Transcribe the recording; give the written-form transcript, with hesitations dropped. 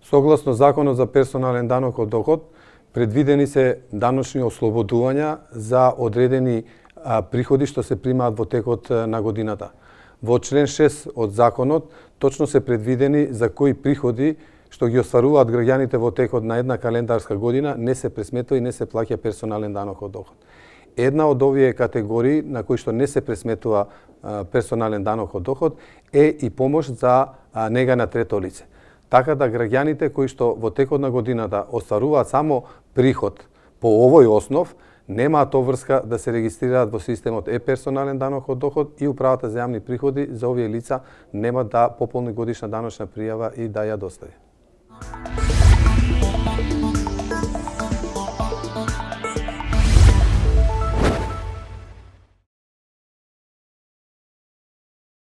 Согласно Законот за персонален данок од доход, предвидени се даночни ослободувања за одредени приходи што се примаат во текот на годината. Во член 6 од законот точно се предвидени за кои приходи што ги остваруваат граѓаните во текот на една календарска година не се пресметува и не се плаќа персонален данок од доход. Една од овие категории на кои што не се пресметува персонален данок од доход е и помош за нега на трето лице. Така да граѓаните кои што во текот на годината остваруваат само приход по овој основ, немаат обврска да се регистрираат во системот персонален данок од доход и управата за јавни приходи за овие лица нема да пополни годишна даночна пријава и да ја достави.